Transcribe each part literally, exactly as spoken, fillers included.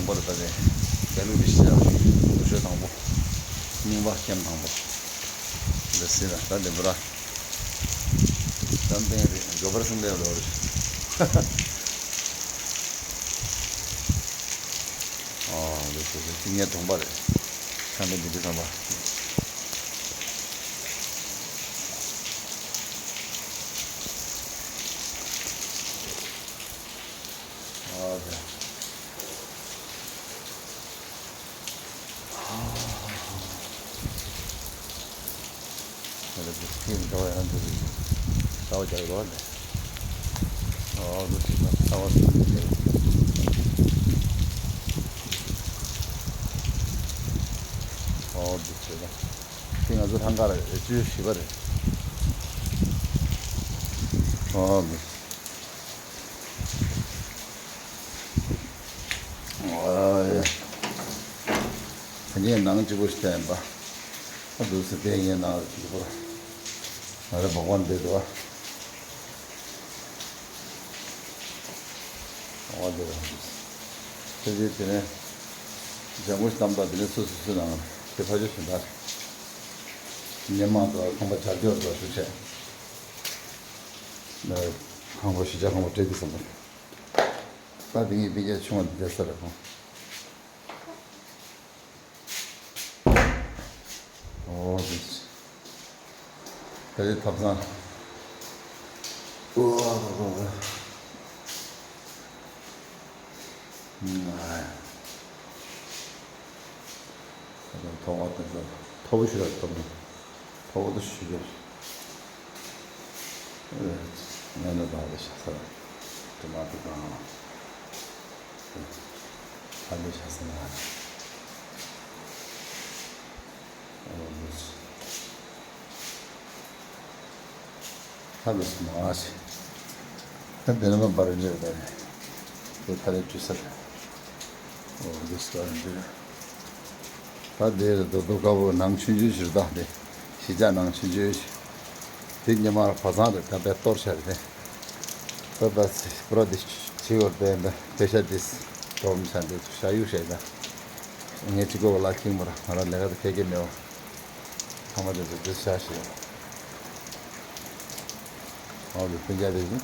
པར་ད་ནས་རྒྱ་ལུགས་ཀྱི་ཤེས་བྱ་ལུགས་ཤོད་དང་པོ། རྙིང་པ་སྐྱེམས་དང་པོ། འདི་སྲིད་ལ་ད་འདི་འབུ་ར། ད་འདི་རེད། མགོ་པར་སེམས་ལས་རོ་རེད། ཨོ་འདི་ཚོ་ཚོ་ཅི་ངའི་གྲོང་པ་རེད། ཁ་འདི་འདི་འདི་ཚང་པ། ཨོ་དེ། ཁྱེད་ཚོ་ཡང་འདི་རེད། ས་བ་རྒྱག་རོགས་ནས། ཨོ་འདི་ཚོ་ས་བ་ཟིན་ནས་རེད། ཨོ་འདི་ཚོ་ཡང་། དེ་ང་ཚོ་ཐང་ག་རེད། བཅུ་བཞི་པ་རེད། ཨོ་འདི། ཨ་ཡ། ངས་ནང་གཅིག་པོ་ཞིག་བསྟན་པ། ཨ་འདུག་སེ་བསྟན་ངས་ནང་གཅིག་པོ། ང་རེ་བག་བ་འདེད་དོ། བག་བ་འདེད་དོ། དེ་རྗེས་དེ་ནས་ལྗང་གུ་ཞིག་བཏབ་དང་དེ་ནས་སོ་སོ་སོའི་ནང་དེ་ཕ་ཆོས་ཞིག་འདར། ཉེ་མ་དང་ཁང་པ་བྱ་སྐྱོར་དང་ཞུ་བྱས། ཁང་པ་ཞུ་བྱ་ཁང་པ་སྤྲད་དུས་སོང་པ། ད་དེ་ངས་དཔེ་རྒྱ་ཆུང་བ་འདི་བསྡད་ས་རེད་ཁོང་། ཨོ་དེ། ད་དེ་ཐབ་ཚང་། ཨོ་ད་ད་ད། ཐོག་བ་དེ་ཚོ་མཐོ་པོ་ཞིག་ལ་གཏོང་། མཐོ་པོ་དེ་ཞིག་རེད། ངས་ནི་དང་དེ་ཤ་ཚ་དྲི་མ་དེ་དང་། ཧ་ལས་ཤ་ཚ་ན། ཨོ་ལུས། ཧ་ལས་མ་ཤི། ད་དེ་ནས་མ་པར་འདྲེ་རེད། དེ་ཐ་རེ་བྲིས་ས་རེད། ཨོ་ལུས་པར་འདྲེ། ད་དེ་རེད་དོ། དོ་དཀར་པོ་ནང་ཆུང་ཆུང་ཞིག་ད་དེ། གཞིས་ཆགས་ནང་ཆུང་ཆུང་ཞིག་དེ་ཉི་མ་གོ་ཚང་རེད། ད་དཔེ་གཏོར་ཆ་རེད་དེ། ད་ད་སི་པུ་ར་དེ་བྱེད་བར་དཔེ་འདི་དཔེ་ཤ་དེ་སི་དོམ་ཆ་འདི་ཤ་ཡུག་བྱས་ད། ངས་གཅིག་པོ་ལ་ཁྱིང་མོ་ར་ང་ར་ལས་ཀ་དེ་ཕལ་སྐད་མེད་བ། ཚང་མ་དེ་ཚོ་དེ་ཤ་ཞིག་ཨོ་དེ་སྤུན་ཀྱག་དེ་བཞིན་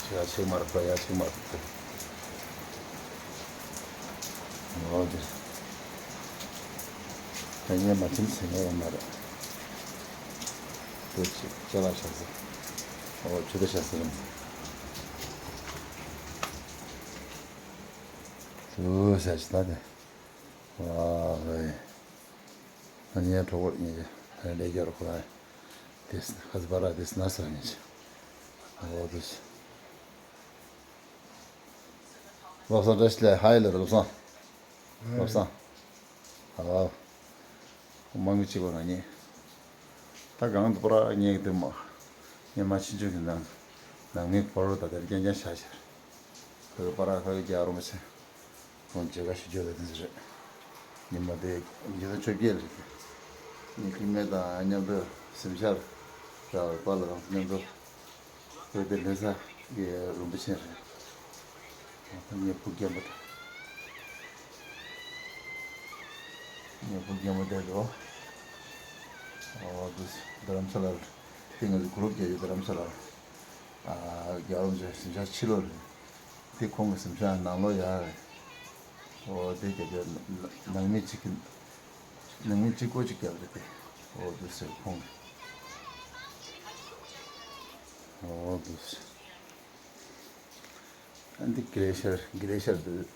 ཤ་ཆེ་མ་རེད། ད་ཡ་ཆེ་མ་རེད། ཨོ་དེ། ད་ངས་མ་ཁྱིམ་ཟེར་ནས་ཡོད་མ་རེད། དེ་ཅི་ཅ་ལག་བཞག་ས། ཨོ་ཆུ་དེ་བཞག་ས་རེད། ལུས་ཟེར་ཅི་ད་དེ། ཝ་ཝེ། ཨ་ནི་གྲོགས་པོ་གཉིས་ཀྱི་ལས་རྒྱུ་རོགས་ལ། དེ་ཧ་ཟི་པ་ར་དེ་ན་ས་གཉིས་ཀྱི། ཨོ་དེ། བློ་བཟང་བཀྲ་ཤིས་ལགས། ཧའི་ལགས། བློ་བཟང་། བློ་བཟང་། ཨ། དམག་མི་གཅིག་པ་ང་གཉིས། ད་གང་དུ་པར་ཉལ་གི་འདུག་མ། ཉི་མ་ཕྱི་འཇུག་གི་ནང་། ནང་མི་ཕོ་རོ་ད་དེར་རྐྱང་རྐྱང་བཞག་ཤར། ཁོའི་པར་ཁ་གི་རྒྱག་རོགས་མ་བྱེད། ཁོང་མཇལ་ཁ་ཞུ་རྒྱུ་ད་དེ་ཚོ་རེད། ཉི་མ་དེ་ཉི་ཤུ་རྩ་བརྒྱད་རེད། ངའི་ཁྱིམ་མི་དང་མཉམ་དུ་གཟིམ་ཤག་ར་བའི་པར་ལ་རང་མཉམ་དུ། བོད་དེ་ལྷ་ས་གི་རིན་པོ་ཆེ་རེད། ངའི་བུ་རྒན་པོ་དང་། ངའི་བུ་རྒན་པོ་དེ་རེད། ཨོ་དེ་རྡ་རམ་ས་ལ་རེད། དེ་ང་ཚོ་གུ་རུབ་རྒྱག་ཡོད་རྡ་རམ་ས་ལ། ཨ་རྒྱ་རོམ་ཆེ་གཟིམ་ཤག་ཕྱི་ལོགས་རེད། དེ་ཁོང་གི་གཟིམ་ཤག་ནང་ལོགས་ཡ་རེད། ཨོ་དེ་རྒྱ་རྒྱ་ནང་མི་གཅིག་གི། ནང་མི་གཅིག་པོ་གཅིག་རྒྱབ་རེད་དེ། ཨོ་དེ་ཟེར་ཁོང་། ཨོ་དེ་ཟེར། ཨ་འདི་གི་ལེ་ཤར་གི་ལེ་ཤར་དུ།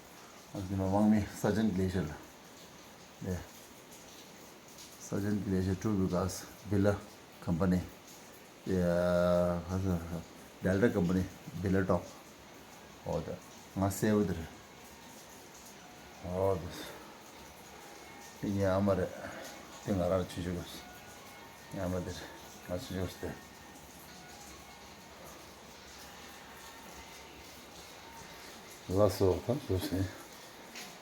ཨ་འདི་མ་དམག་མི་ས་ཆེན་གི་ལེ་ཤར་ལ། ཨེ། ས་ཆེན་གི་ལེ་ཤར་ཊུ་བི་གྷ་སི་བི་ལ་ཀམ་པ་ནི། ཨེ། ཁ་ས་ཌེལ་ཊ་ཀམ་པ་ནི་བི་ལ་ཊོབ། ཨོ་ད་ང་སེ་བོ་དེ་རེད། ཨོ་དེ། དེ་ངའི་ཨ་མ་རེད། དེ་ང་རང་ཆུང་ཆུང་སྐབས་སུ། ངའི་ཨ་མ་དེ་རེད། ང་ཆུང་ཆུང་སྐབས་སུ་དེ། ལགས་སོ། ད་ལྟ་ཟེར།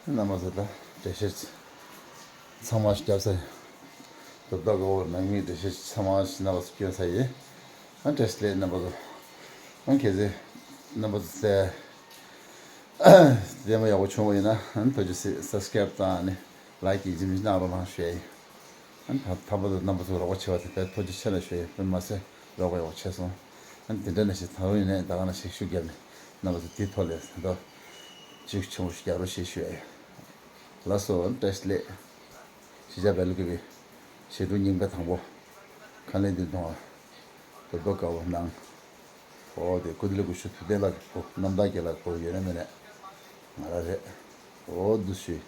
རྣམ་པ་ཚོ་ད་འགྲེལ་བཤད་ཚང་མ་བརྒྱབ་ཚར། དོ་བདག་གི་འོག་ནང་མིའི་འགྲེལ་བཤད་ཚང་མ་རྣམ་པ་ཚོ་སྐྱོན་ཚར་ཡིན། ཨ་བཀྲ་ཤིས་བདེ་ལེགས་རྣམ་པ་ཚོ། ཨ་གལ་སྲིད་རྣམ་པ་ཚོ་ཚེ། བདེ་མོ་ཡག་པོ་བྱུང་བ་ཡིན་ན་ཨ་ནི་ཐུགས་རྗེ་ཆེ། སབ་སི་ཀེ་རེབ་དང་ཨ་ནི་ལའེག་གི་རྗེས་མི་གནང་རོགས་གནང་ཞུ་ཡ་ཡིན། ཨ་ནི་ད་ད་བར་དུ་རྣམ་པ་ཚོ་རོགས་པ་བྱས་པ་དེ་དཔེ་ཐུགས་རྗེ་ཆེ་ལ་ཞུ་ཡ་ཡིན། དཔེ་མ་ཟད་རོགས་པ་ཡག་པོ་བྱས་སོང་། ཨ་ནི་དེ་འདྲ་ནས་ཞིག་ད་རུང་ཡིན་ནའི་ད་ག་ནང་ཞིག་ཤུགས་བརྒྱབ་ནས་རྣམ་པ་ཚོ་དེའི་ཐོག་ལ་ད་ཅིག་ཆེན་པོ་ཞིག་རྒྱག་རོགས་ཞེས་ཞུ་ཡ་ཡིན། ལགས་སོ། བཀྲ་ཤིས་བདེ་ལེགས། གཞིས་ཆགས་བལ་ཀུ་པའི་ཞལ་འདོན་རྙིང་པ་དང་པོ། ཁ་ལས་འདི་གཏོང་བ། བོད་པ་དགའ་བོ་གནང་། ཨོ་དེ་སྐུ་ཚེ་ལ་དགུ་ཤུ་ཐུབ་བསྟན་ལགས་ཀྱི་བུ་རྣམ་དག་རྒྱལ་ལགས་ཀྱི་བུ་ཡོད་ན་མེད་ན། ང་རང་རེད། ཨོ་འདུག་ཞུས།